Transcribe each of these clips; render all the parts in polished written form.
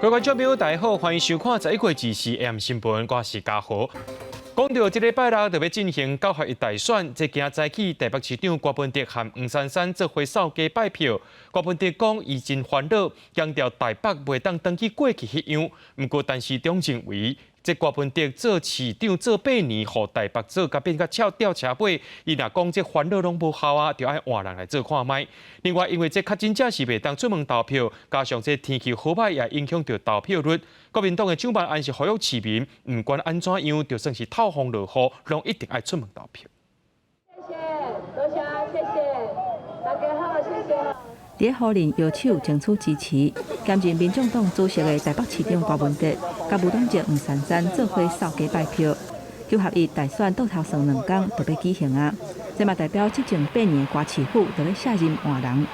各位觀眾朋友，大家好，歡迎收看11月24 AM 新聞，我是嘉豪。講到這禮拜六就欲進行九合一大選，這今早起台北市長柯文哲和黃珊珊做伙掃街拜票。柯文哲講伊真煩惱，強調台北袂當轉去過去彼樣。毋過陳時中認為，這柯文哲做市長做8年，予台北做甲變甲俏吊車尾，伊若講這煩惱攏無效啊，就愛換人來做看覓。另外，因為這確診者是袂當出門投票，加上這天氣好歹也影響著投票率。國民黨的蔣萬安是呼籲市民，毋管按怎樣，就算是透風落雨，攏一定愛出門投票。謝謝，多謝，謝謝，大家好，謝謝。佇咧雨林搖手爭取支持，兼任民眾黨主席的台北市長柯文哲，佮無黨籍黃珊珊做伙掃街拜票。九合一大選倒頭算2工就欲舉行啊！這嘛代表執政八年的柯市府就欲卸任換人。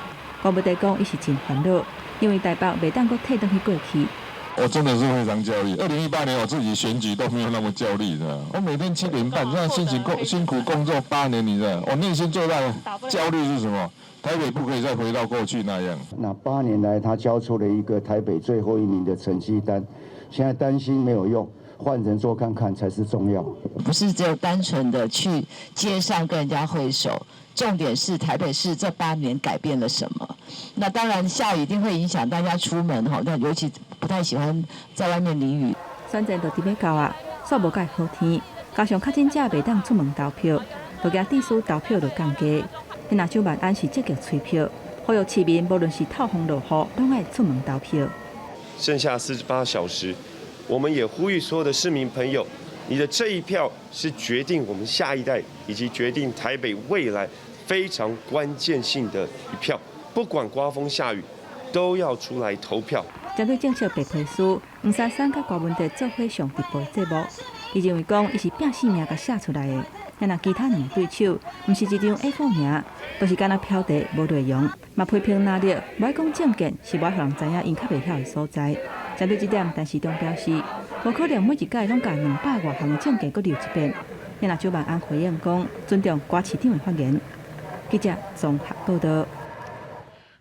柯文哲講，伊是真煩惱，因為台北袂當閣退轉去過去。我真的是非常焦慮。2018年我自己選舉都沒有那麼焦慮，知道我每天7點半，這樣辛勤工辛苦工作八年，你知道我內心最大的焦慮是什麼？台北不可以再回到過去那樣。那8年來，他交出了一個台北最後一名的成績單，現在擔心沒有用，換人做看看才是重要。不是只有單純的去街上跟人家揮手，重點是台北市這八年改變了什麼？那當然下雨一定會影響大家出門哈，那尤其不太喜歡在外面淋雨。選戰就佇欲到啊，煞無蓋好天，加上確診者袂當出門投票，就驚致使投票率降低。那蔣萬安是積極催票，呼籲市民無論是透風落雨，攏愛出門投票。剩下48小時，我們也呼籲所有的市民朋友，你的這一票是決定我們下一代以及決定台北未來非常關鍵性的一票。不管颳風下雨，都要出來投票。針對政策白皮書，黃珊珊佮柯文哲做伙上直播節目，伊認為講伊是拼性命共寫出來的。若其他兩個對手，毋是一張 A4 爾，都是干焦標題無內容，嘛批評藍綠無愛講政見，是無愛予人知影𪜶較袂曉的所在。針對這點，陳時中表示，無可能每一屆攏共200外項的政見閣溜一遍。若蔣萬安回應講，尊重柯市長的發言。記者綜合報道。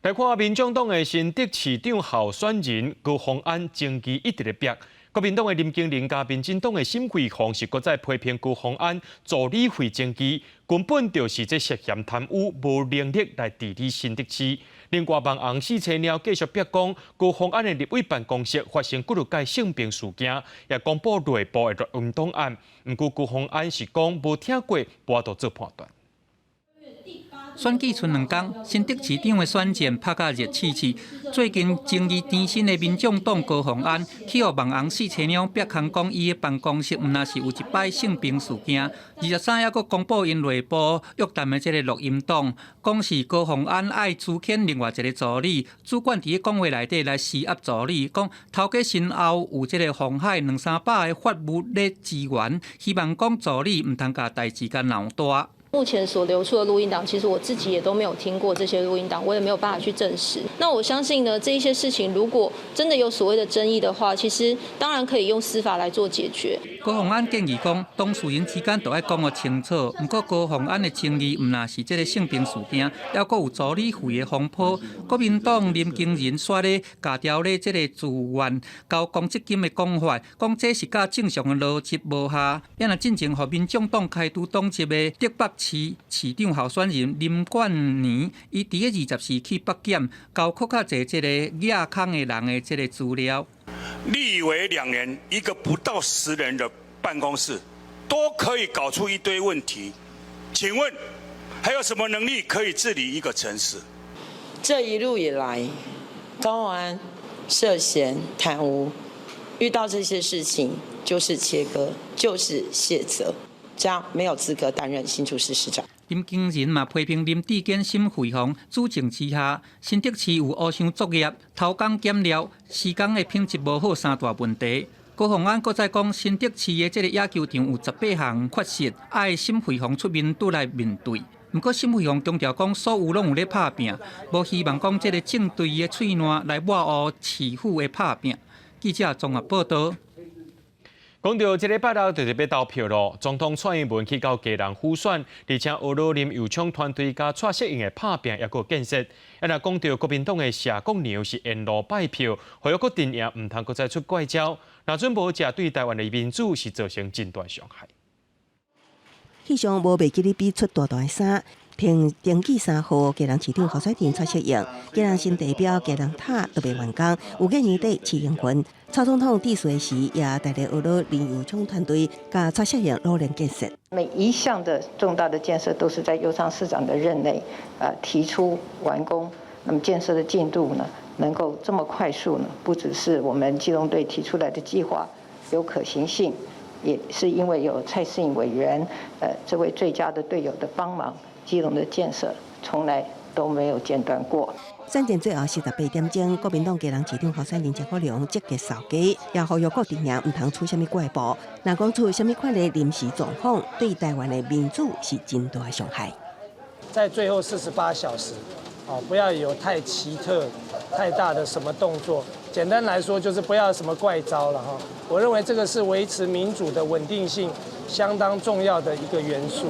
來看民眾黨的新竹市長候選人高虹安爭議一直咧逼。國民黨的林經麟佮民進黨的沈慧虹是閣再批評高虹安助理費爭議，根本就是這涉嫌貪污，無能力來治理新竹市。另外，網紅四叉貓繼續逼講高虹安的立委辦公室發生幾若擺性平事件，也公布內部的錄音檔案。毋過高虹安是講無聽過，無法度做判斷。選舉賰2工，新竹市長的選戰拍甲熱刺刺。最近爭議纏身的民眾黨高虹安，去予網紅四叉貓逼空講，伊的辦公室毋但是有一擺性平事件，23猶閣公布𪜶內部約談的這个錄音檔，講是高虹安愛資遣另外一个助理，主管佇咧講話內底來施壓助理，講頭家身後有這个鴻海兩三百个法務咧支援，希望講助理毋通共代誌共鬧大。目前所流出的錄音檔，其實我自己也都沒有聽過這些錄音檔，我也沒有辦法去證實。那我相信呢，這一些事情如果真的有所謂的爭議的話，其實當然可以用司法來做解決。高虹安建議講，當事人之間都愛講予清楚。毋過高虹安的爭議毋但是這个性平事件，猶閣有助理費的風波。國民黨林經仁煞咧共調咧這个自願交公積金的講法，講這是佮正常的邏輯無合。也若進前予民眾黨開除黨籍的竹北市市長候選人林冠年，伊佇咧24去北檢，交閣較濟這个額空的人的這个資料。立委2年，一個不到10人的辦公室，都可以搞出一堆問題。請問，還有什麼能力可以治理一個城市？這一路以來，高虹安涉嫌貪污，遇到這些事情就是切割，就是卸責，這樣沒有資格擔任新竹市市長。林經仁嘛批評林智堅、沈慧虹主政之下，新竹市有烏箱作業、偷工減料、施工的品質無好三大問題。高虹安閣再講，新竹市的這个野球場有18項缺失，愛沈慧虹出面拄來面對。毋過沈慧虹強調講，所有攏有咧拍拚，無希望講這个政對的喙瀾來抹烏市府的拍拚。記者綜合報道。講到這禮拜六就是欲投票囉，總統蔡英文去到基隆輔選，而且呵咾林右昌團隊佮蔡適應的拍拚抑閣建設。啊，若講到國民黨的謝國樑是沿路拜票，呼籲郭陣營毋通閣再出怪招，若準無食對台灣的民主是造成真大傷害。戲上無袂記得比出大大的衫，憑登記3號，基隆市長候選人蔡適應，基隆新地標基隆塔都未完工，有見年底試營運。蔡總統致辭時也帶來呵咾林右昌團隊佮蔡適應努力建設。每一項的重大的建設都是在右昌市長的任內，提出完工。那麼建設的進度呢，能夠這麼快速呢？不只是我們基隆隊提出來的計劃有可行性，也是因為有蔡適應委員，這位最佳的隊友的幫忙，基隆的建設從來都沒有間斷過。選戰最後48點鐘，國民黨基隆市長候選人謝國樑積極掃街，也呼籲郭陣營毋通出啥物怪步。若講出啥物款的臨時狀況，對台灣的民主是真大的傷害。在最後48小時，哦，不要有太奇特、太大的什麼動作。簡單來說，就是不要什麼怪招了哈。我認為這個是維持民主的穩定性相當重要的一個元素。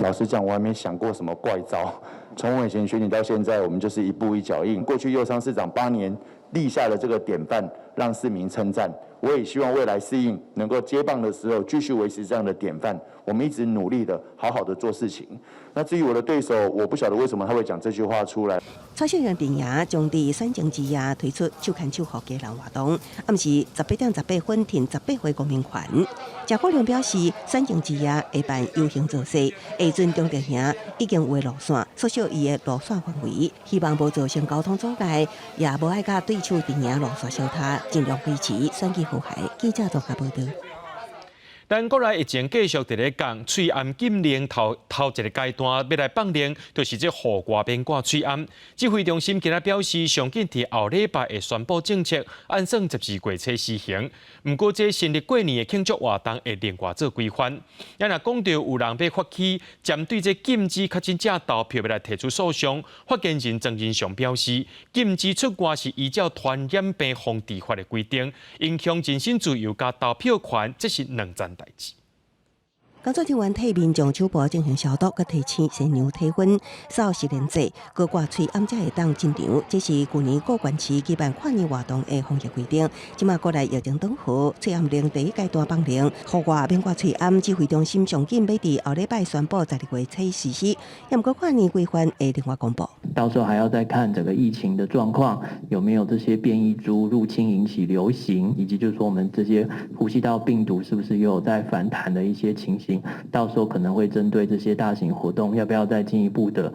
老實講，我還沒想過什麼怪招。從我以前選舉到現在，我們就是一步一腳印。過去右昌市長8年立下了這個典範，讓市民稱讚。我也希望未來適應能夠接棒的時候，繼續維持這樣的典範。我們一直努力的好好的做事情。那至於我的對手，我不曉得為什麼他會講這句話出來。蔡適應陣營將佇選前之夜推出手牽手予基隆活動，暗時18點18分挺18歲公民權。謝國樑表示，選前之夜會辦遊行造勢，下陣中壢營已經有的路線，縮小伊的路線範圍，希望無造成交通阻礙，也無愛佮對手陣營路線相差，盡量維持選舉和諧。記者綜合報導。咱國內疫情繼續佇咧降，喙罨禁令頭頭一个階段欲來放令，就是這戶外免掛喙罨。指揮中心今仔表示，上緊佇後禮拜會宣布政策，按算12月初施行。毋過，這新曆過年的慶祝活動會另外做規範。啊，若講著有人欲發起針對這禁止確診者投票欲來提出訴訟，發言人莊人祥表示，禁止出外是依照傳染病防治法的規定，影響人身自由佮投票權，這是兩層代誌。工作人員替民眾手部進行消毒，佮提醒先量體溫、掃實聯制，閣掛喙罨才會當進場。這是舊年高雄市舉辦跨年活動的防疫規定。這馬國內疫情轉好，喙罨令第一階段放令，戶外免掛喙罨。指揮中心上緊欲佇後禮拜宣布12月初實施，也毋過跨年規範會另外公布。到時候還要再看整個疫情的狀況，有沒有這些變異株入侵引起流行，以及就是說我們這些呼吸道病毒是不是又有在反彈的一些情形。到時候可能會針對這些大型活動，要不要再進一步的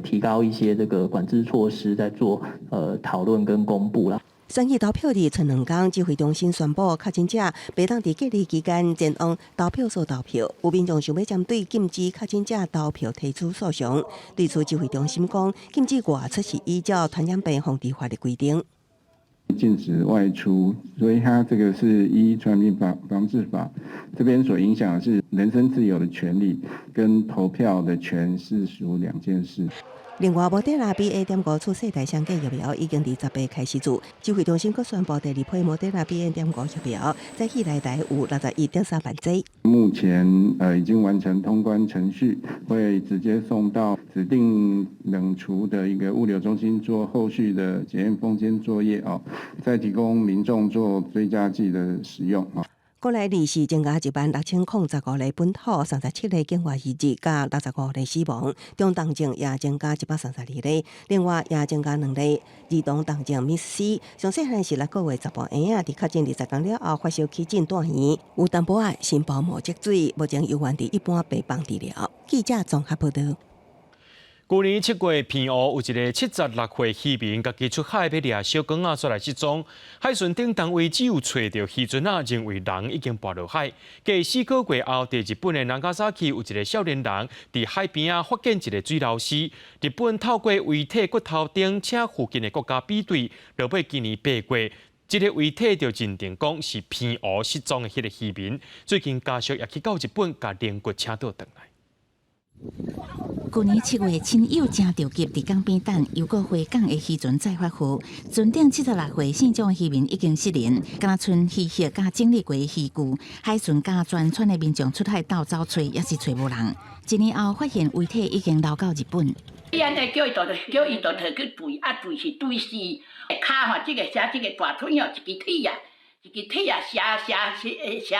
提高一些這個管制措施，再做討論跟公布啦。選舉投票日賰2工，指揮中心宣布，確診者袂當佇隔離期間前往投票所投票。有民眾想欲針對禁止確診者投票提出訴訟，對此指揮中心講，禁止外出是依照傳染病防治法的規定。禁止外出，所以它這個是依傳染病防治法這邊所影響的是人身自由的權利，跟投票的權是屬兩件事。另外，莫德納 BA.5次世代雙價疫苗已經佇10日開始注。指揮中心閣宣布，第二批莫德納 BA.5疫苗早起來台有61.3萬劑。目前已經完成通關程序，會直接送到指定冷儲的一個物流中心做後續的檢驗封緘作業哦，再提供民眾做追加劑的使用啊。國內二是增加16,015例本土，37例境外移入，佮65例死亡。中重症也增加132例，另外也增加兩例兒童重症瀕死。上細漢是6個月查埔嬰仔，佇確診20工了後發燒起診住院，有淡薄仔心包膜積水，目前猶原佇一般病房治療。記者綜合報導。舊年7月，澎湖有一个76歲漁民，家己出海欲掠小卷仔，煞來失蹤。海巡頂單位只有揣著漁船仔，認為人已經跋落海。過4個月後，佇日本的那伽薩奇有一个少年人佇海邊仔發現一个水老屍。日本透過遺體骨頭頂，請附近的國家比對，落尾今年8月，這個遺體就認定講是澎湖失蹤的彼个漁民。最近家屬也去到日本，共靈骨請倒轉來。舊年7月，親友誠著急佇港邊等遊過回港的漁船再發貨，船頂76歲姓蔣的漁民已經失聯，敢若賰魚葉佮整理過的漁具，海巡佮全村的民眾出海鬥走揣，也是揣無人。一年後發現遺體已經流到日本。伊按呢叫伊就叫伊就提去對，啊對是對死，跤吼這個寫這個大腿哦，一支鐵啊。一支鐵啊，寫寫寫寫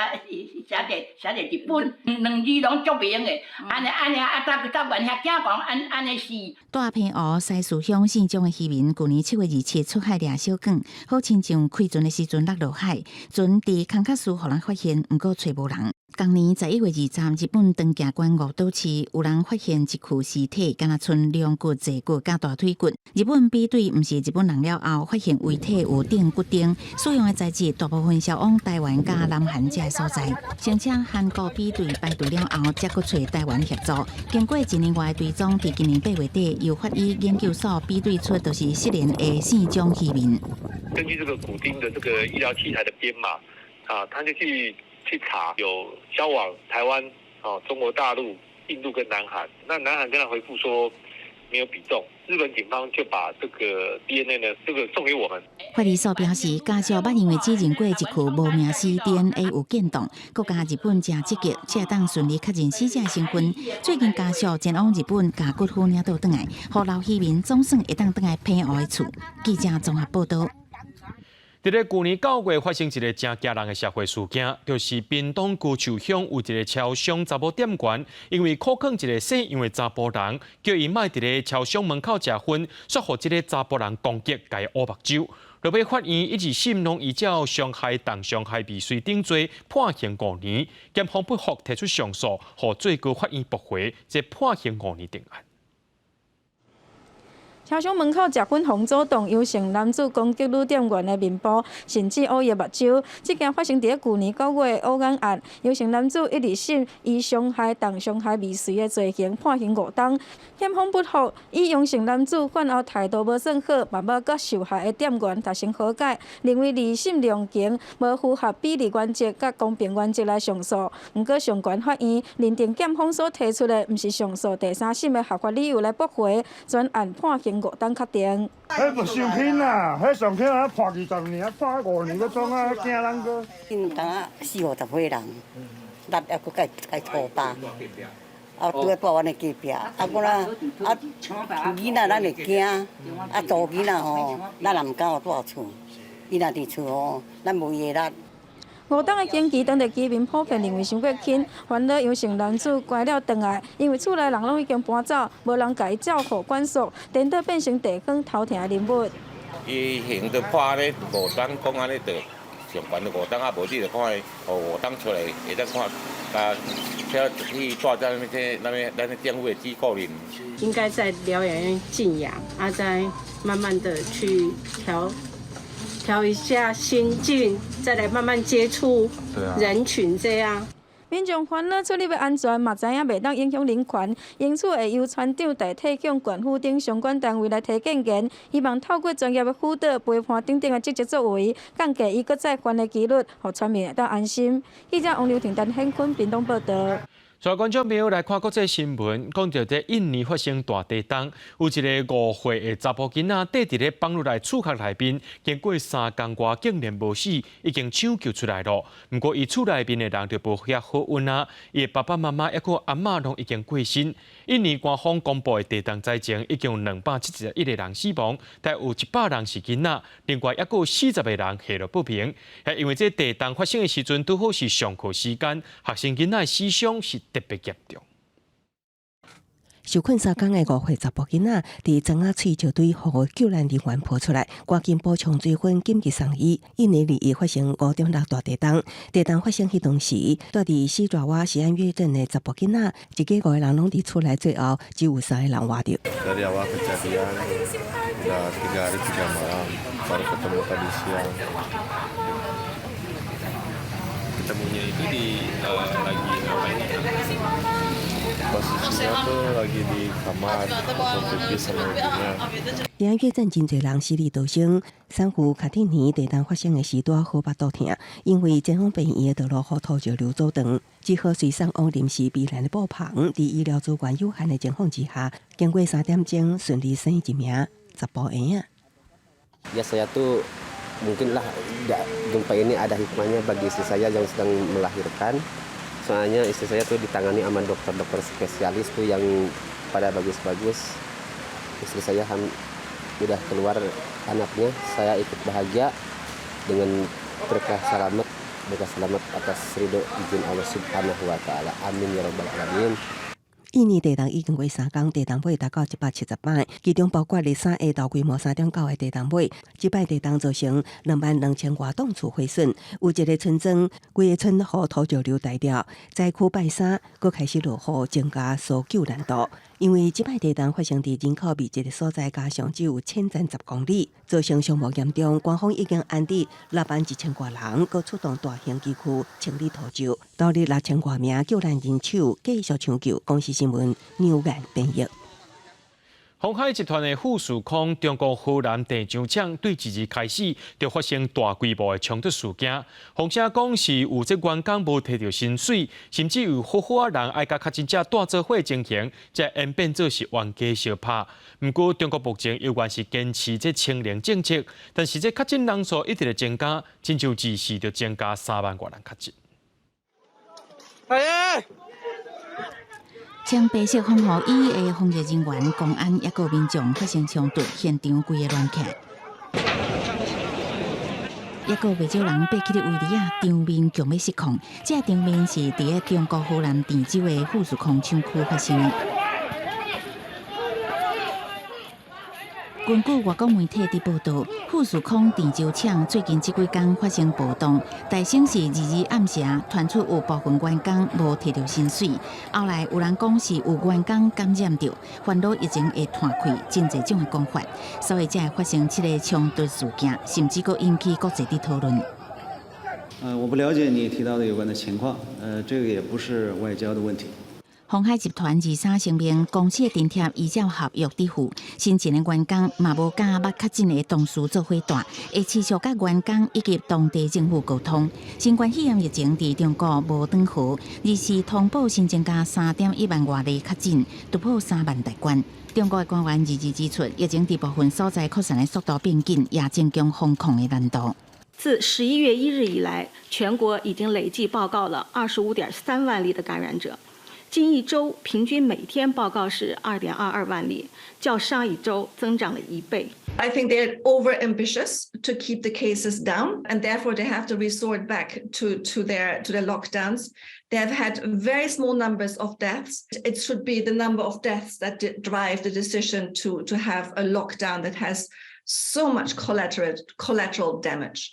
寫佇寫佇日本，兩字攏足明的，按呢按呢啊，逐逐原遐囝講按按呢是。大坪湖西嶼鄉姓蔣的漁民，舊年7月27出海掠小卷，好親像開船的時陣落落海，船佇空殼樹予人發現，毋過揣無人。仝年11月20，日本長崎縣五島市有人發現一具屍體，敢若賰龍骨、坐骨佮大腿骨。日本比對毋是日本人了後，發現遺體有釘骨釘，使用的材質大部分銷往台灣佮南韓這个所在。聲稱韓國比對排除了後，才閣揣台灣協助。經過一年外的追蹤，佇今年8月底，由法醫研究所比對出，就是失聯的姓蔣漁民。根據這個骨釘的這個醫療器材的編碼，啊，他就去查有銷往台灣、哦中國大陸、印度跟南韓。那南韓跟他回覆說沒有比中，日本警方就把這個 DNA 呢，這個送給我們。法醫所表示，家屬捌因為指認過一具無名屍 DNA 有變動，閣加日本誠積極，才會當順利確認死者身份。最近家屬前往日本，共骨灰領倒轉來，予老漁民總算會當轉來澎湖的厝。記者綜合報導。佇咧舊年9月發生一个誠驚人的社會事件，就是屏東高樹鄉有一个超商查某店員，因為苦勸一个姓楊的查埔人，叫伊莫佇咧超商門口食薰，煞予這个查埔人攻擊，共伊烏目睭。落尾法院一二審攏依照傷害重傷害未遂等罪判刑五年，檢方不服提出上訴，予最高法院駁回，這判刑五年定案。超商門口食薰予阻擋，楊姓男子攻擊女店員的面部，甚至烏伊的目睭。這件發生佇咧舊年9月烏眼案，楊姓男子一二審以傷害重傷害未遂的罪行判刑5冬。檢方不服，以楊姓男子犯後態度無算好，嘛無佮受害的店員達成和解，認為二審量刑無符合比例原則佮公平原則來上訴。毋過上懸法院認定檢方所提出的毋是上訴第三審的合法理由來駁回，全案判刑5冬確定。彼無傷輕啦，彼上輕啊判20年，判5年，閣創啊驚人閣。𪜶當啊四五十歲人，力猶閣共共粗巴，啊，拄仔住阮的隔壁，啊，阮啊啊囡仔咱會驚，啊，查囡仔吼，咱也毋敢予蹛厝，伊若佇厝吼，咱無伊的力。5冬的刑期，當地居民普遍認為傷過輕，煩惱楊姓男子關了轉來，因為厝內人攏已經搬走，無人共伊照顧管束，顛倒變成地方頭疼的人物。伊刑就判咧五冬，講按呢就上懸就五冬，啊無你就看予五冬出來，會當看啊，去蹛在那邊那邊咱政府的機構裡。應該在療養院靜養，啊，再慢慢的去調一下心境，再來慢慢接觸人群，這樣。民眾煩惱出入的安全，嘛知影袂當影響人權，因此會由村長代替向縣府等相關單位來提建言，希望透過專業的輔導、陪伴等等的積極作為，降低伊閣再犯的幾率，予村民會當安心。記者王劉婷、陳顯坤屏東報導。所以觀眾朋友來看國際新聞，講著佇印尼發生大地動，有一个5歲的查埔囡仔，綴佇咧房屋內厝殼內面，經過3工外竟然無死，已經搶救出來囉。毋過伊厝內面的人就無遐好運啊，伊的爸爸媽媽抑閣阿嬤攏已經過身。印尼官方公布的地動災情已經有271個人死亡，但有100人是囡仔，另外抑閣有40個人下落不明。係因為這地動發生的時陣拄好是上課時間，學生囡仔死傷是特別嚴重。受困3工的5歲查埔囡仔，佇磚仔碎石堆予救難人員抱出來，趕緊補充水分，緊急送醫。印尼2日發生5.6大地動，地動發生彼當時，蹛佇西爪哇西安月鎮的查埔囡仔，一家5個人攏佇厝內，最後只有3個人活著。 Dari awal kejadian, udah 3 hari 3 malam, baru ketemu tadi siang. Ketemunya itu di lagi ngapain? Pas Posisinya tuh lagi di kamar nonton TV sama ibunya. 佇越戰真濟人死裡逃生，產婦卡蒂尼地震發生的時拄好腹肚疼，因為前往病院的道路予土石流阻斷，只好隨送往臨時避難的布棚。佇醫療資源有限的情況之下，經過3點鐘順利生一名查埔嬰仔。 Ya, saya tuh mungkin lah gempa ini ada hikmahnya bagi istri saya yang sedang melahirkan. Soalnya istri saya tuh ditangani sama dokter-dokter spesialis tuh yang pada bagus-bagus. Istri saya udah keluar anaknya, saya ikut bahagia dengan berkah selamat atas ridho izin Allah Subhanahu wa taala. Amin ya rabbal alamin. 印尼地震已經過3工，地震尾達到170擺，其中包括23下晝規模3.9的地震尾。這擺地震造成22,000外棟厝毀損，有一個村莊規個村予土石流帶掉，災區拜三閣開始落雨，增加搜救難度。因為這擺地震發生佇人口密集的所在，加上只有淺層10公里，造成傷亡嚴重。官方已經安置6萬1千外人，閣出動大型機具清理土石，投入6000外名救難人手繼續搶救。公視新聞牛眼編譯。鴻海集團的富士康中國河南鄭州廠對2日開始就發生大規模的衝突事件。風聲講是有這員工無提著薪水，甚至有合夥人愛佮確診者蹛做伙情形，才演變做是冤家相拍。毋過中國目前猶原是堅持這清零政策，但是這確診人數一直咧增加，親像24就增加3萬外人確診。哎！穿白色防護衣的防疫人員、公安抑閣民眾發生衝突，現場規个亂起來。抑閣袂少人爬起咧圍籬仔，場面強欲失控。這個場面是佇咧中國河南鄭州的富士康廠區發生的。根據外國媒體佇報道，富士康鄭州廠最近這幾工發生暴動，大先是22暗時傳出有部分員工無提著薪水，後來有人講是有員工感染著，煩惱疫情會湠開，真濟種的講法，所以才會發生這个衝突事件，甚至閣引起國際的討論。我不了解你提到的有關的情況，這個也不是外交的問題。鴻海集團23聲明，公司的津貼依照合約支付，新進的員工嘛無佮捌確診的同事做伙蹛，會持續佮員工以及當地政府溝通。新冠肺炎疫情佇中國無斷河，24通報新增加3.1萬外例確診，突破3萬大關。中國的官員22指出，疫情佇部分所在擴散的速度變緊，也增強防控的難度。自11月1日以來，全國已經累計報告了25.3萬例的感染者。近一周平均每天報告是2.22萬例，較上一周增長了一倍。 I think they're over ambitious to keep the cases down, and therefore they have to resort back to their lockdowns. They have had very small numbers of deaths. It should be the number of deaths that drive the decision to have a lockdown that has so much collateral damage.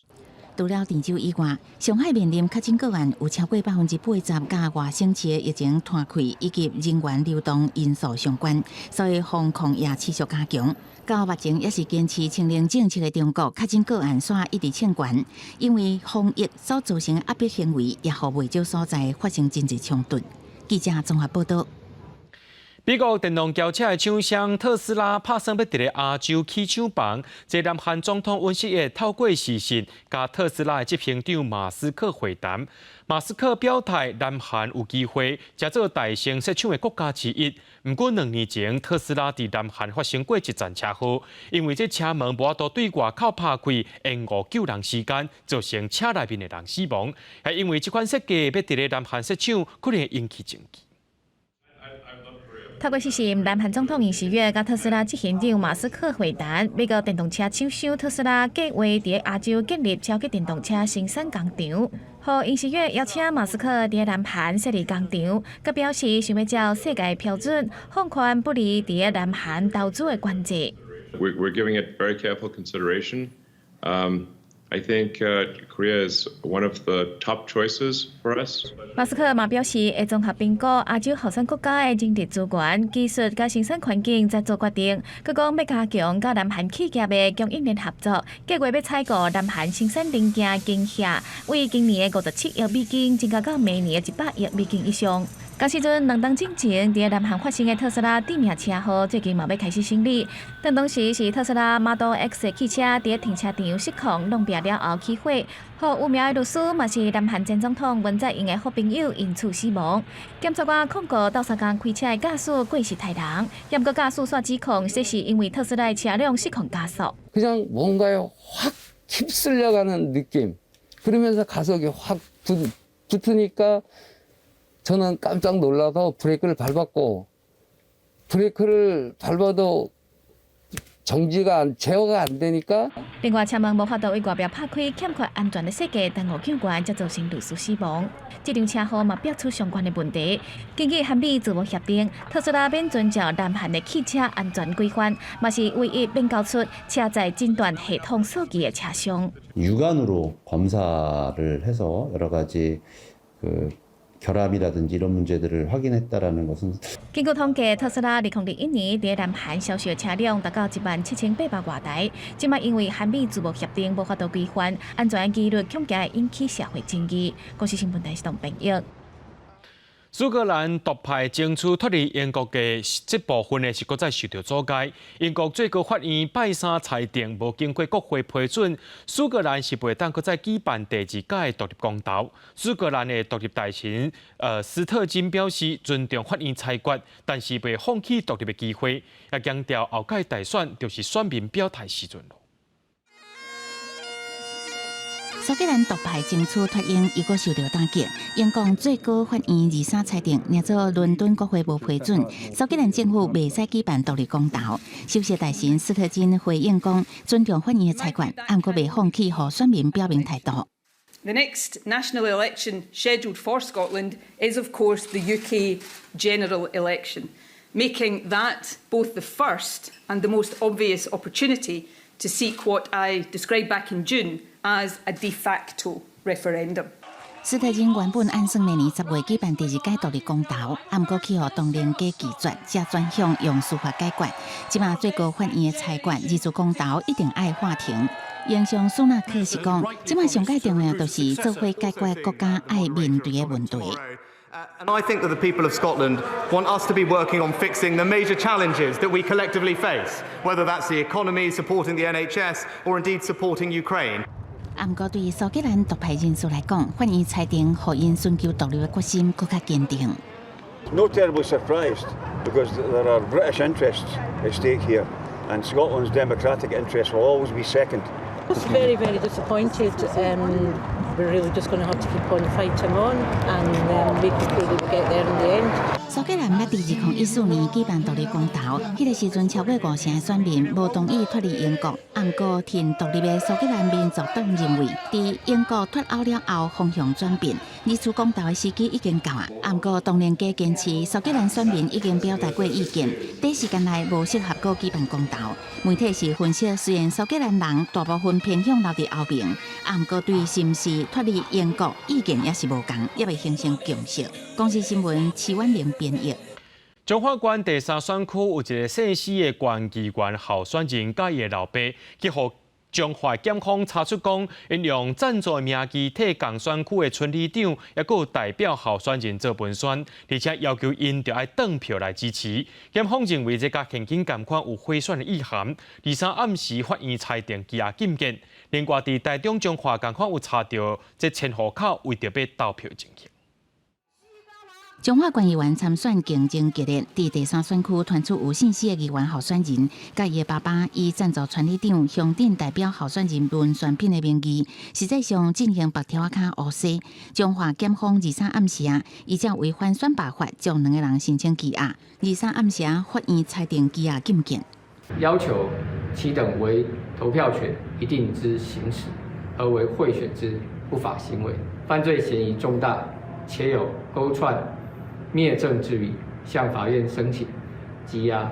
除了鄭州以外，上海面臨確診個案有超過80%佮外省市的疫情湠開以及人員流動因素相關，所以防控也持續加強。到目前也是堅持清零政策的中國，確診個案煞一直衝懸，因為防疫所造成的壓迫行為，也予袂少所在發生真濟衝突。記者綜合報道。美國電動轎車的廠商特斯拉拍算欲佇咧亞洲起廠房，這南韓總統尹錫悅透過視訊，佮特斯拉的執行長馬斯克會談。馬斯克表態，南韓有機會成做大型設廠的國家之一。毋過2年前，特斯拉佇南韓發生過一陣車禍，因為這車門無法度對外口拍開，延誤救人時間，造成車內面的人死亡。係因為這款設計欲佇咧南韓設廠，可能會引起爭議。透過視訊，南韓總統尹錫悅佮特斯拉執行長馬斯克會談。美國電動車廠商特斯拉計劃佇亞洲建立超級電動車生產工廠，予尹錫悅邀請馬斯克佇南韓設立工廠，閣表示想欲照世界標準放寬不利佇南韓投資的管制。 We're giving it very careful consideration. I think Korea is one of the top choices for us. 馬斯克嘛表示，會綜合評估亞洲候選國家的人力資源、技術佮生產環境，再做決定。閣講欲加強佮南韓企業的供應鏈合作，計劃欲採購南韓生產零件晶片，為今年的57億美金增加到明年的100億美金以上。仝時陣，2冬進前，佇南韓發生的特斯拉致命車禍，最近嘛欲開始審理。當時是特斯拉 Model X 的汽車佇停車場失控，挵壁了後起火，予有名的律師嘛是南韓前總統文在寅的好朋友，因此死亡。檢察官控告鬥相共開車的駕駛過失刣人，毋過駕駛煞指控，這是因為特斯拉的車輛失控加速。 그냥 뭔가에 확 휩쓸려가는 느낌. 그러면서 가속이 확 붙으니까 저는 깜짝 놀라서 브레이크를 밟았고 브레이크를 밟아도 정지가 안, 제어가 안 되니까 另外，車門無法度對外壁拍開，欠缺安全的設計，耽誤救援，才造成律師死亡。這場車禍嘛，爆出相關的問題。根據韓美自貿協定，特斯拉免遵照南韓的汽車安全規範，嘛是唯一免交出車載診斷系統數據的車商。 육안으로 검사를 해서 여러 가지 그 결함이라든지 이런 문제들을 확인했다라는 것은 根據統計，特斯拉2021年佇南韓銷售車輛達到17,800外台。這擺因為韓美自貿協定無法度規範，安全疑慮恐驚會引起社會爭議。公視新聞台是董編譯。蘇格蘭獨派爭取脫離英國的這部分呢，是閣再受到阻礙。英國最高法院拜三裁定，無經過國會批准，蘇格蘭是袂當閣再舉辦第二屆獨立公投。蘇格蘭的獨立大臣斯特金表示尊重法院裁決，但是袂放棄獨立的機會，也強調後屆大選就是選民表態時陣囉。蘇格蘭獨派爭取脫英，猶閣受到打擊。英國最高法院23裁定，若做倫敦國會無批准，蘇格蘭政府袂使舉辦獨立公投。首席大臣斯特金回應講，尊重法院的裁決，毋過袂放棄予選民表明態度。 The next national election scheduled for Scotland is, of course, the UK general election, making that both the first and the most obvious opportunity to seek what I described back in June as a de facto referendum. 斯特金原本按算明年10月舉辦第二屆獨立公投，毋過去予唐寧街拒絕，才轉向用司法解決。這擺最高法院的裁決，二次公投一定愛喊停。首相蘇納克是講，這擺上蓋重要就是做伙解決國家愛面對的問題。 And I think that the people of Scotland want us to be working on fixing the major challenges that we collectively face, whether that's the economy, supporting the NHS, or indeed supporting Ukraine. 毋過對蘇格蘭獨派人士來講，法院裁定予𪜶尋求獨立的決心閣較堅定。 Not terribly surprised because there are British interests at stake here, and Scotland's democratic interests will always be second. Very, very disappointed. We're really just going to have to keep on fighting on and making sure that we get there in the end. 蘇格蘭捌佇2014年舉辦獨立公投，彼個時陣超過五成的選民無同意脫離英國。毋過，挺獨立的蘇格蘭民族黨認為，佇英國脫歐了後風向轉變，二次公投的時機已經到啊。毋過，唐寧街堅持蘇格蘭選民已經表達過意見，短時間內無適合閣舉辦公投。媒體是分析，雖然蘇格蘭人大部分偏向留佇歐盟，毋過對是毋是脫離英國意見也是無仝，猶未形成共識。公視新聞徐婉玲編譯。彰化縣第三選區有一个姓施的縣議員候選人，佮伊的老爸，去予彰化檢方查出講，𪜶用贊助的名義替仝選區的村里長，抑閣有代表候選人做文宣，而且要求𪜶著愛轉票來支持。檢方認為這佮現金共款有賄選的意涵。23暗時法院裁定羈押禁見。另外，佇台中彰化仝款有查著這前戶口為著欲投票情形。彰化縣議員參選競爭激烈，佇第三選區傳出有姓施的議員候選人，佮伊的爸爸以贊助村里長、鄉鎮代表候選人文宣品的名義，實際上進行白條仔跤烏洗。彰化檢方23暗時啊，依照違反選罷法，將兩個人申請羈押。23暗時啊，法院裁定羈押禁見，要求其等為投票權一定之行使，而為賄選之不法行為，犯罪嫌疑重大，且有勾串滅證之虞，向法院申請羈押。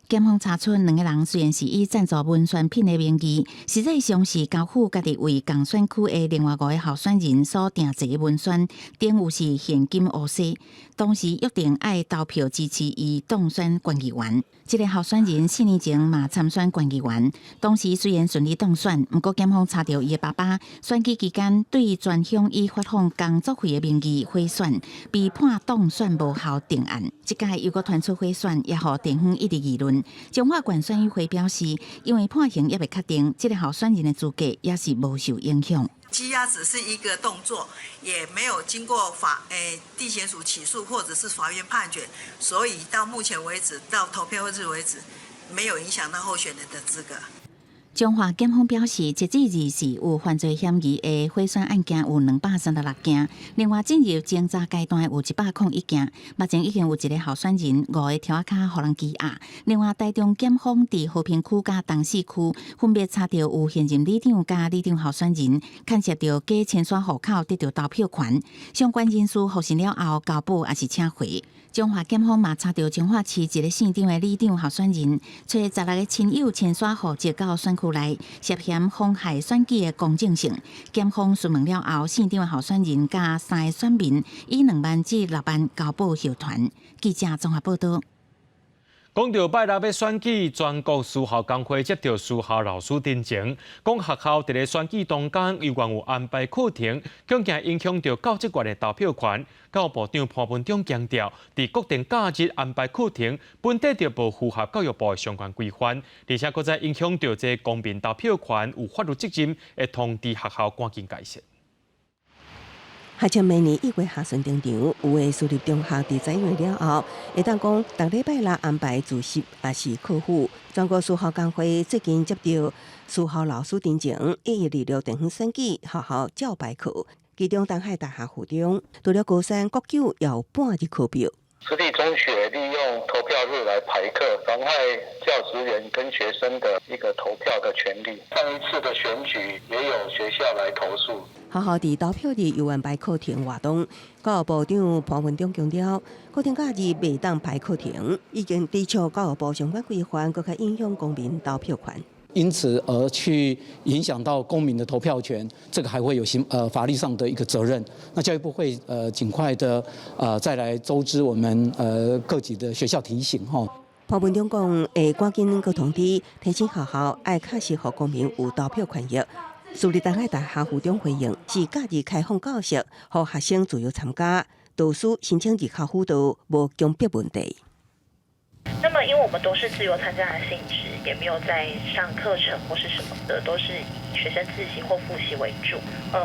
檢方查出兩個人雖然是以贊助文宣品的名義，實際上是交付家己為仝選區的另外五个候選人所訂製的文宣，頂有是現金烏紗。當時約定愛投票支持伊當選縣議員。這个候選人4年前嘛參選縣議員，當時雖然順利當選，毋過檢方查著伊的爸爸選舉期間對全鄉以發放工作費的名義賄選，被判當選無效定案。這屆又閣傳出賄選，也予地方一直議論。彰化縣選委會表示，因為判刑猶未確定，這个候選人的資格也是無受影響。羈押只是一個動作，也沒有經過法地檢署起訴或者是法院判決，所以到目前為止，到投票日為止，沒有影響到候選人的資格。彰化檢方表示，截至二時有犯罪嫌疑的賄選案件有236件，另外進入偵查階段有101件。目前已經有一个候選人五个柱仔跤予人羈押。另外，台中檢方佇和平區佮東勢區分別查著有現任里長佮里長候選人牽涉著假簽刷戶口得著投票權，相關人士獲審了後交保抑是請回。彰化檢方嘛查著彰化市一个姓張的里長候選人，揣16个親友簽刷戶籍到選區內，涉嫌妨害選舉的公正性。檢方詢問了後，姓張的候選人佮三个選民以2萬至6萬交保休團。記者綜合報道。講著拜六欲選舉，全國私校工會接著私校老師陳情，講學校佇咧選舉當間猶原有安排課程，恐驚影響著教職員的投票權。教育部長潘文忠強調，佇國定假日安排課程，本底就無符合教育部的相關規範，而且閣再影響著這公民投票權有法律責任，會通知學校趕緊改善。學像明年1月下旬登場，有的私立中學佇11月了後，會當講逐禮拜六安排自習抑是課輔。全國私校工會最近接著私校老師陳情，1月26地方選舉學校照排課，其中東海大學附中，除了高三國九也有半日課表。私立中學利用投票日來排課，妨害教職員跟學生的一個投票的權利。上一次的選舉也有學校來投訴。學校佇投票日有安排課程活動，教育部長潘文忠強調，國定假日袂當排課程，已經抵觸教育部相關規範，閣較影響公民投票權。因此而去影響到公民的投票權，這個還會有刑法律上的一個責任。那教育部會盡快的再來周知我們各級的學校提醒吼。潘文忠講，會趕緊閣通知提醒學校愛確實予公民有投票權益。私立東海大學附中回應是假日開放教室，予學生自由參加，導師申請入校輔導，無強迫問題。那麼，因為我們都是自由參加的性質，也沒有在上課程或是什麼的，都是以學生自習或複習為主。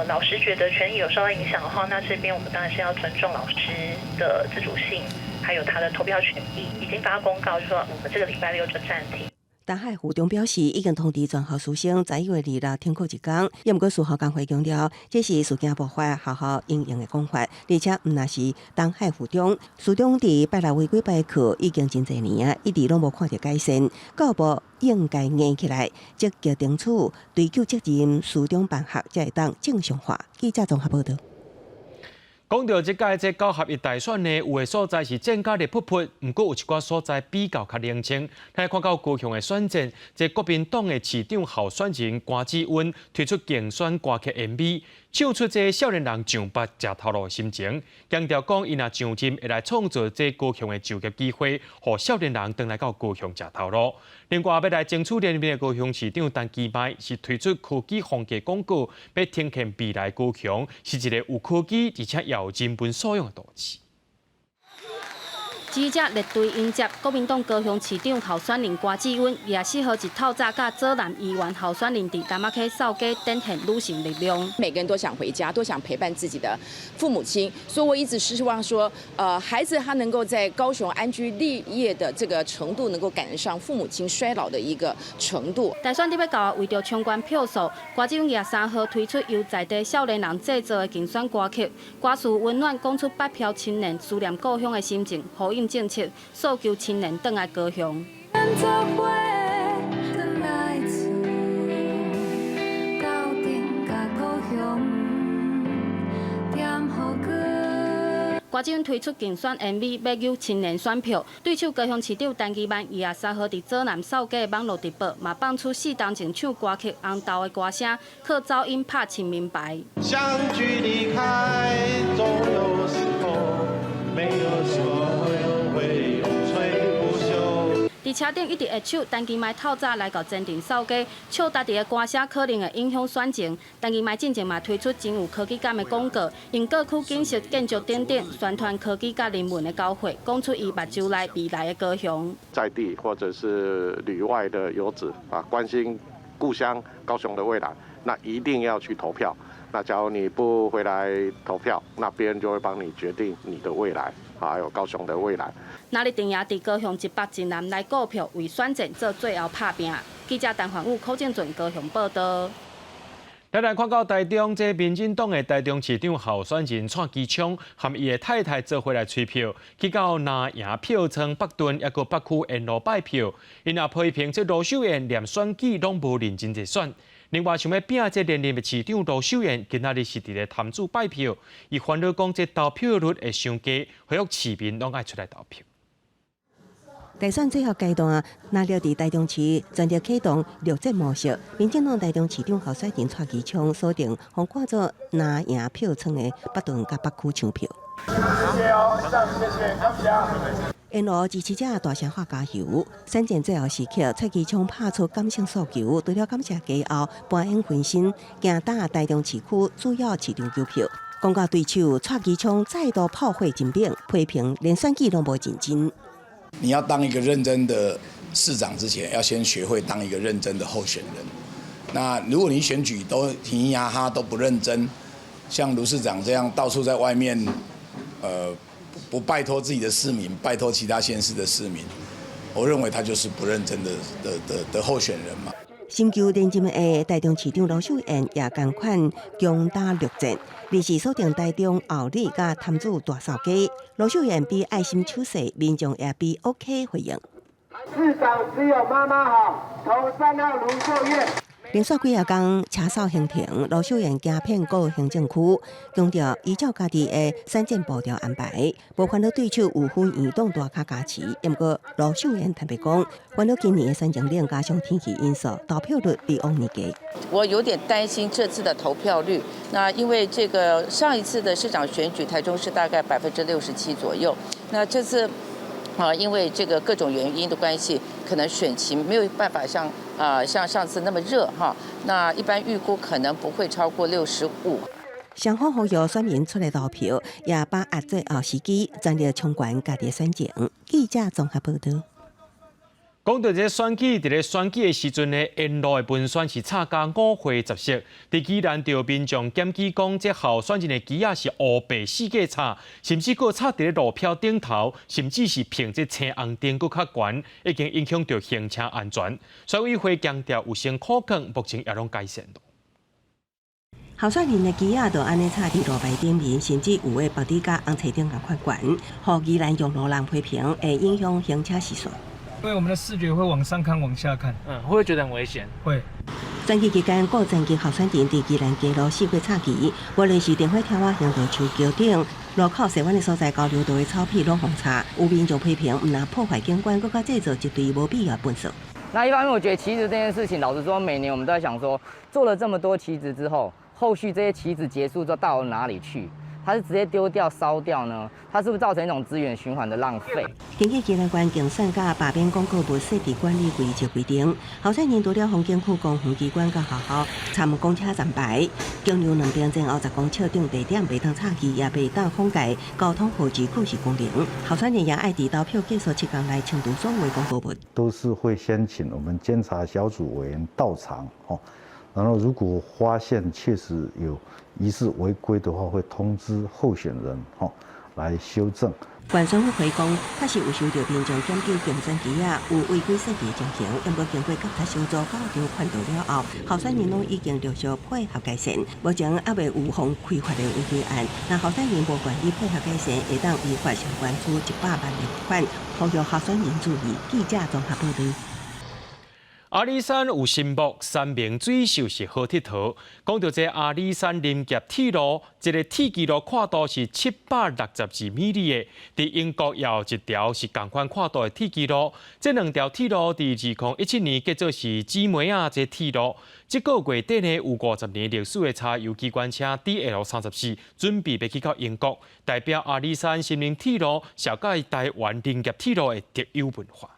老師覺得權益有受到影響的話，那這邊我們當然是要尊重老師的自主性，還有他的投票權益。已經發公告，就說我們這個禮拜六就暫停。東海附中表示，已經通知全校師生11月26停課一工。也毋過私校工會強調，這是事件爆發學校因應的講法，而且毋但是東海附中，附中佇拜六違規排課已經真濟年啊，一直攏無看著改善。教育部應該硬起來，積極爭取追究責任，私中辦學才會當正常化。記者綜合報道。講著這屆這九合一大選呢，有的所在是戰甲熱噗噗，毋過有一寡所在比較較冷清。來看到高雄的選戰，這國民黨的市長候選人官志溫推出競選歌曲 MV，唱出這少年人上班食頭路的心情，強調講伊若上任會來創造這高雄的就業機會，予少年人轉來到高雄食頭路。另外，欲來爭取連任的高雄市長陳其邁是推出科技風格廣告，欲呈現未來高雄是一個有科技而且有人文素養的都市。記者列隊迎接國民黨高雄市長候選人官志溫，24號一透早佮左南議員候選人佇柑仔溪掃街，展現女性力量。每個人都想回家，都想陪伴自己的父母親，所以我一直是希望說，孩子他能夠在高雄安居立業的這個程度，能夠趕上父母親衰老的一個程度。大選佇欲到，為著衝懸票數，官志溫23號推出由在地少年人製作的競選歌曲，歌詞溫暖講出北漂青年思念故鄉的心情，呼應政策，訴求青年轉來高雄。做伙轉來厝，鬥陣共故鄉點予光。歌仔推出競選 MV，欲誘青年選票。對手高雄市長陳其邁23號佇左南掃街網路直播，嘛放出四冬前唱歌曲《紅豆》的歌聲，靠走音拍親民牌。相聚離開，總有時候，沒有說會永垂不朽。佇車頂一直握手，陳其邁透早來到前鎮掃街，笑家己的歌聲可能會影響選情。陳其邁進前嘛推出真有科技感的廣告，用各區景色建築等等宣傳科技佮人文的交匯，講出伊目睭內未來的高雄。在地或者是旅外的遊子啊，關心故鄉高雄的未來，那一定要去投票。那假如你不回來投票，那別人就會幫你決定你的未來，還有高雄的未來。那日定也佇高雄一北一南來顧票，為選戰做最後拍拚。記者陳焕武、柯正俊高雄報道。咱來看到台中，這民進黨的台中市長候選人蔡其昌，和伊的太太做伙來催票，去到南營票倉北屯，抑閣北區沿路拜票。𪜶也批評這盧秀燕連選舉攏無認真在選。另外，想欲拚這連任的市長盧秀燕，今仔日是佇咧潭子拜票，伊煩惱講這投票率會傷低，呼籲市民攏愛出來投票。大選最後階段，那了佇台中市全力啟動六戰模式。民進黨台中市長候選人蔡其昌鎖定予看做南營票倉的北屯佮北區搶票。謝謝哦，謝謝，感謝。沿路支持者大聲喊加油。選戰最後時刻，蔡其昌拍出感性訴求，除了感謝家後，搬演分身，行打台中市區主要市場求票。講到對手蔡其昌再度炮火真猛，批評連選舉攏無認真。你要當一個認真的市長之前，要先學會當一個認真的候選人。那如果你選舉都嘻嘻哈哈都不認真，像盧市長這樣到處在外面，不拜託自己的市民，拜託其他縣市的市民，我認為他就是不認真的候選人嘛。尋求連任的台中市長盧秀燕也仝款強打陸戰，臨時鎖定台中后里佮潭子大掃街。盧秀燕比愛心手勢，民眾也比 OK 回應。市長只有媽媽好，投3號盧秀燕。連續幾仔工車掃行程，盧秀燕行遍各行政區，強調依照家己的選戰步調安排，無煩惱對手有否移動大咖加持。毋過盧秀燕坦白講，煩惱今年的選情冷加上天氣因素，投票率比往年低。我有點擔心這次的投票率，那因為這個上一次的市長選舉，台中市大概67%左右，那這次啊，因為這個各種原因的關係，可能選情沒有辦法像上次那麼熱哈。那一般預估可能不會超過65。雙方呼籲選民出來投票，也把握最後時機，全力衝關家己選情。記者綜合報道。講到這選舉，佇咧選舉的時陣呢，沿路的文宣是插甲五花十色。佇宜蘭著民眾檢舉講，這候選人的旗仔是烏白四界插，甚至閣插佇咧路標頂頭，甚至是爿這青紅燈閣較懸，已經影響著行車安全。選委會強調有先可控，目前也攏改善。候選人的旗仔就按呢插佇路牌頂面，甚至有的縛佇佮紅青燈仝款懸，予宜蘭用路人批評會影響行車視線。因為我們的視覺會往上看，往下看，會不會覺得很危險？會。選舉期間，各陣營候選人佇宜蘭街路四處插旗，無論是電火柱仔、行道樹、橋頂、路口踅彎的所在、交流道的草皮攏予插，有民眾批評，毋但破壞景觀，閣較製造一堆無必要糞埽。那一方面，我覺得旗子這件事情，老實說，每年我們都在想說，做了這麼多旗子之後，後續這些旗子結束之後到了哪裡去？它是直接丟掉、燒掉呢？它是不是造成一種資源循環的浪費？根據宜蘭縣競選佮罷免廣告物設置管理規則規定，候選人除了風景區公園機關佮學校參公車站牌，橋梁兩邊前後10公尺頂地點袂當插旗，也袂當封蓋交通號誌告示功能。候選人也愛佇投票結束7天內清除所有廣告物。都是會先請我們監察小組委員到場，哦。然後如果發現確實有疑似違規的話，會通知候選人，吼，來修正。縣選委會講，確實有收到民眾檢舉競選旗仔有違規設計情形，毋過經過監察小組到場勸導了後，候選人攏已經陸續配合改善，目前猶未有予開罰的違規案。若候選人無願意配合改善，會當依法相關處100萬的罰款，呼籲候選人注意。記者綜合報道。阿里山有神木，山明水秀是好𨑨迌。講到這阿里山林業鐵路，這个鐵支路闊度是762米里的。佇英國也有一條是仝款闊度的鐵支路。這兩條鐵路佇2017年結做是姊妹仔這鐵路。這个月底呢，有50年歷史的柴油機關車 DL 34準備欲去到英國，代表阿里山森林鐵路，紹介台灣林業鐵路的特有文化。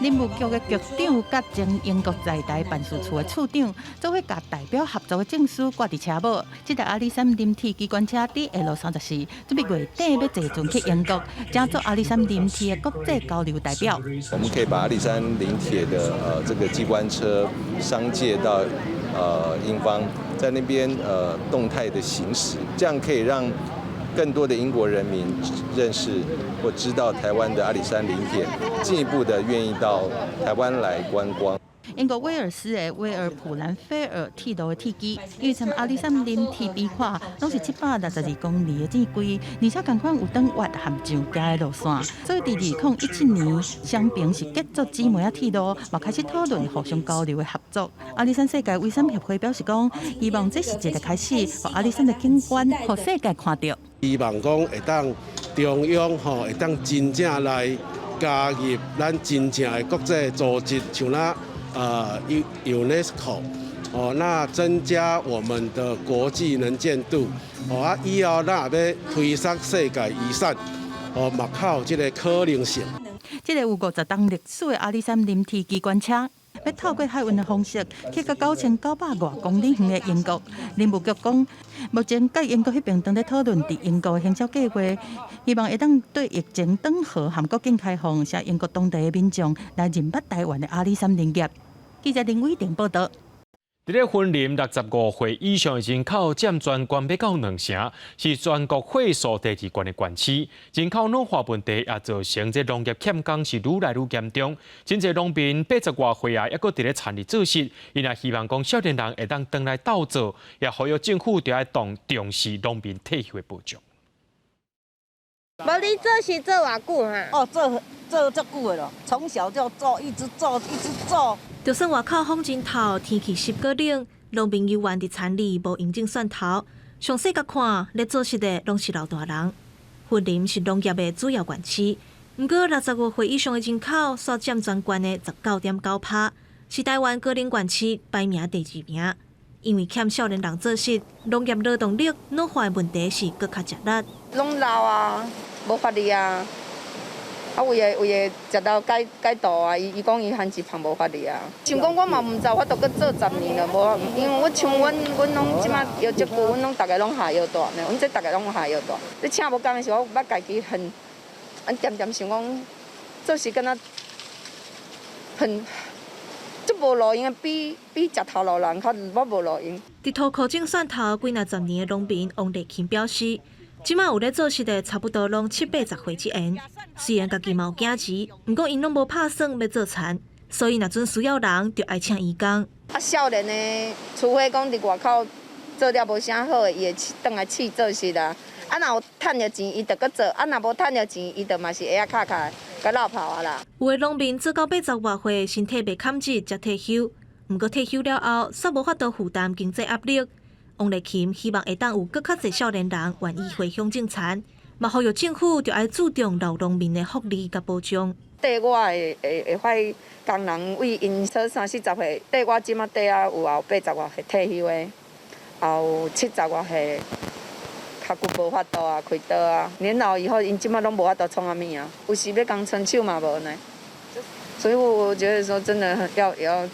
林務局的局長佮前英國在台辦事處的處長，做伙共代表合作的證書掛佇車尾。這台阿里山林鐵機關車 DL 34，準備月底欲坐船去英國，成做阿里山林鐵的國際交流代表。我們可以把阿里山林鐵的這個機關車商借到英方，在那邊動態的行駛，這樣可以讓更多的英國人民認識或知道台灣的阿里山林鐵，進一步的願意到台灣來觀光。英國威爾斯的威爾普蘭菲爾鐵路的鐵支，因為參阿里山林鐵比看，攏是762公里的鐵軌，而且仝款有轉彎和上加的路線，所以佇2017年，雙爿是結做姊妹仔鐵路，嘛開始討論互相交流的合作。阿里山世界遺產協會表示講，希望這是一個開始，予阿里山的景觀，予世界看著。希望講會當中央吼會當真正來加入咱真正的國際組織，像咱UNESCO 哦，那增加我們的國際能見度哦啊，以後咱若欲推捒世界遺產哦，嘛較有這个可能性。這个有50冬歷史的阿里山林鐵機關車，欲透過海運的方式去到9900外公里遠的英國。林務局講，目前佮英國彼爿正佇討論佇英國的行銷計劃，希望會當對疫情轉好和國境開放，使英國當地的民眾來認捌台灣的阿里山林業。記者林偉婷報導。佇咧雲林65歲以上的人口佔全縣欲到兩成，是全國歲數第二懸的縣市。人口老化問題也造成這農業欠工是愈來愈嚴重。真濟農民80外歲啊，猶閣佇咧田裡做穡，𪜶也希望講少年人會當轉來鬥做，也呼籲政府著愛當重視農民退休的保障。無你做穡做偌久哈？哦，做做足久的囉，從小就做，一直做，一直做。就算外口風真透，天氣濕閣冷，農民猶原佇田裡無閒種蒜頭。詳細共看，咧做穡的攏是老大人。雲林是農業的主要縣市，毋過65歲以上的人口，煞佔全縣的19.9%，是台灣高齡縣市排名第二名。因為欠少年人做穡，農業勞動力老化的問題是閣較食力。攏老啊，無法力啊。啊，為个為个食到解解肚啊，伊伊講伊番薯芳無法力啊。想講我嘛毋知有法度閣做10年了，無，因為我像阮阮攏這馬腰足久，阮攏逐个攏下腰帶呢，阮這逐个攏下腰帶。你請無工的時候，我捌家己很，阮恬恬想講，做穡敢若很，足無路用的，比比食頭路人較我無路用。佇塗溪種蒜頭幾若十年的農民王麗琴表示，這馬有咧做穡的，差不多攏七八十歲之緣。雖然家己嘛有囝兒，毋過𪜶攏無拍算欲做田，所以若陣需要人，就愛請移工。啊，少年的，除非講佇外口做了無啥好的，伊會轉來試做穡啊。啊，若有趁著錢，伊就閣做；啊，若無趁著錢，伊就嘛是會仔卡卡閣落跑啊啦。有的農民做到八十外歲，身體袂堪折才退休。毋過退休了後，煞無法度負擔經濟壓力。王麗琴希望會當有閣較濟少年人願意回鄉種田，嘛呼籲政府著愛注重老農民的福利佮保障。綴我會會會發工人為𪜶說三四十歲，綴我這馬綴啊有也有八十外歲退休的，也有70外歲，跤骨無法度啊，開刀啊，年老以後𪜶這馬攏無法度創啥物啊，有時欲共伸手嘛無呢。所以我覺得說真的要也要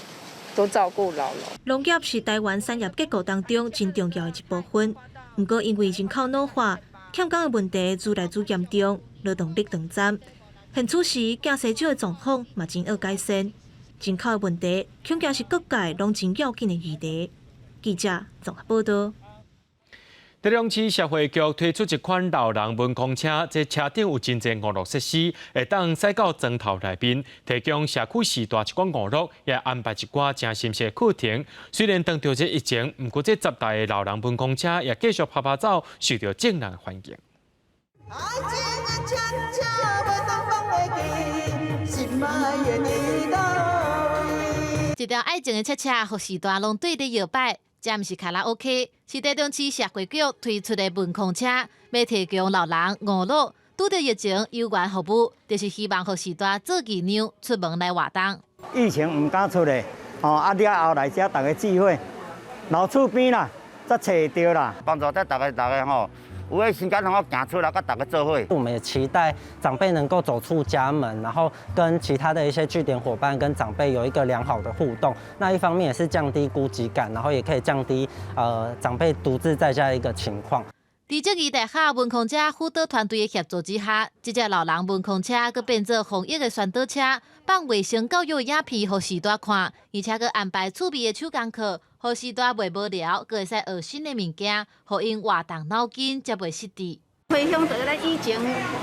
多照顧老人。農業是台灣產業結構當中真重要的一部分，毋過因為人口老化，欠工的問題愈來愈嚴重，勞動力斷層。現此時囝婿少的狀況嘛真愛改善，人口的問題恐驚是各界攏真要緊的議題。記者綜合報導。台中市社會局推出一款老人文康車，這車頂有真濟娛樂設施，會當駛到磚頭內面，提供社區時代一寡娛樂，也安排一寡誠新鮮課程。雖然當著這疫情，毋過這10台的老人文康車也繼續趴趴走，受著眾人歡迎。愛情的悄悄袂當放袂記，心愛的你到。一條愛情的車車，予序大攏對咧搖擺。這毋是卡拉 OK，是台中市社會局推出的文康車，欲提供老人娛樂。拄著疫情有緣服務，就是希望予序大做義娘出門來活動。疫情毋敢出來，吼啊了後來遮逐家聚會，老厝邊啦，才揣會著啦，幫助遮逐家逐家吼。有的時間通行出來，佮大家做伙。我們也期待長輩能夠走出家門，然後跟其他的一些據點夥伴跟長輩有一個良好的互動。那一方面也是降低孤寂感，然後也可以降低長輩獨自在家的一個情況。佇正義大學文康車輔導團隊的協助之下，這隻老人文康車閣變做防疫的宣導車，放衛生教育影片予序大看，而且閣安排趣味的手工課。予序大袂無聊，閣會使學新的物件，予𪜶活動腦筋，才袂失智。回想著咱以前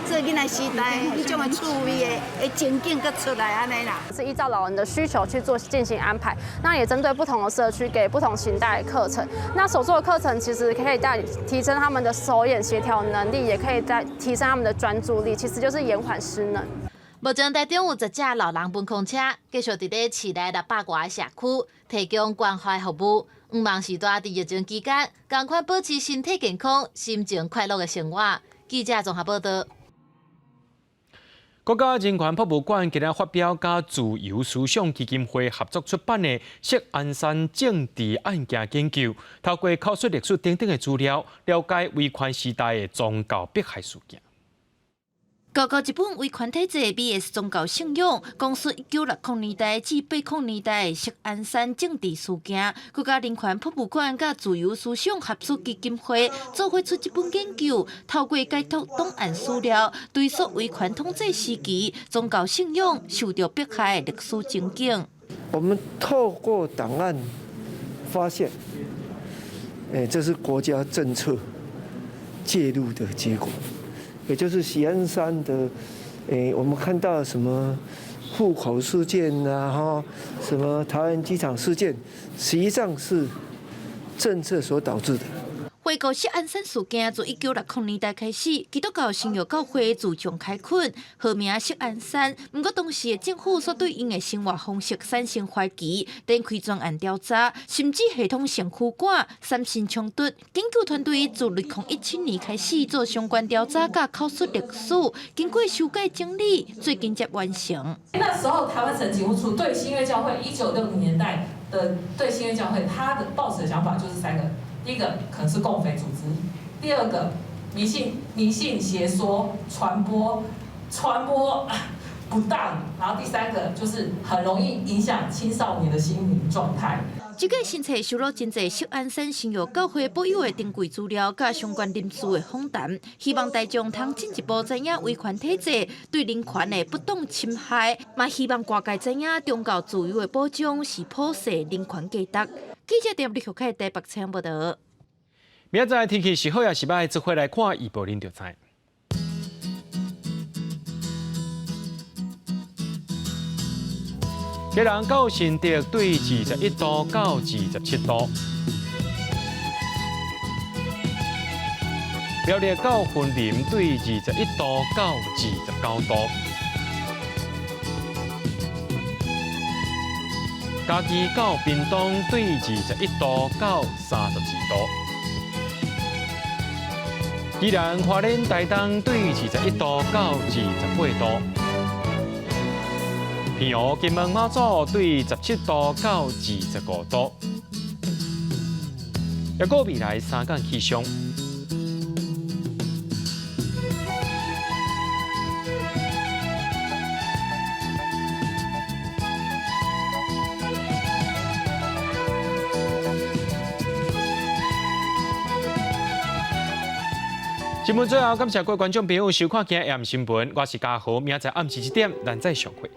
做囡仔時代，彼種的趣味的情景閣出來按呢啦。是依照老人的需求去做進行安排，那也針對不同的社區給不同形態的課程。那手作課程其實可以帶提升他們的手眼協調能力，也可以再提升他們的專注力，其實就是延緩失能。目前台中有10隻老人文康車，繼續佇咧市內600外个社區提供關懷服務。向望序大佇疫情期間，仝款保持身體健康、心情快樂的生活。記者綜合報導。國家人權博物館今日發表佮自由思想基金會合作出版的《錫安山政治案件研究》，透過口述歷史等等的資料，了解威權時代的宗教迫害事件。高高一本威權體制 VS 宗教信仰，講述1960年代至80年代錫安山政治事件。國家人權博物館佮自由思想學術基金會做伙出這本研究，透過解讀檔案資料，追溯威權統治時期宗教信仰受著迫害的歷史情景。我們透過檔案發現，這是國家政策介入的結果。也就是錫安山的，我們看到什麼戶口事件啊，哈，什麼桃園機場事件，實際上是政策所導致的。回顧錫安山事件，自1960年代開始，基督教新約教會自強開墾，號名錫安山。毋過當時的政府所對𪜶的生活方式產生懷疑，展開專案調查，甚至系統性驅趕、產生衝突。研究團隊自2017年開始做相關調查，佮口述歷史，經過修改整理，最近才完成。那時候，台灣省警務處對新約教會1960年代的對新約教會，他的抱持的想法就是三個。第一個可能是共匪組織，第二個迷信邪說傳播不當，然後第三個就是很容易影響青少年的心理狀態。這個新冊收錄真濟錫安山新約教會保有的珍貴資料，佮相關人士的訪談，希望大眾通進一步知影威權體制對人權的不當侵害，嘛希望外界知影宗教自由的保障是普世人權價值。記者陳立學凱台北採訪報導。明仔載天氣是好抑是䆀，做伙來看預報，恁就知。基隆到新竹對21度到27度，苗栗到雲林對21度到29度，嘉義到屏東對21度到32度，宜蘭花蓮台東對21度到28度。澎湖、金門、馬祖對17度到25度，抑閣未來三工氣象。新聞最後，感謝各位觀眾朋友收看今日的新聞，我是嘉豪，明仔載暗時7點，咱再相會。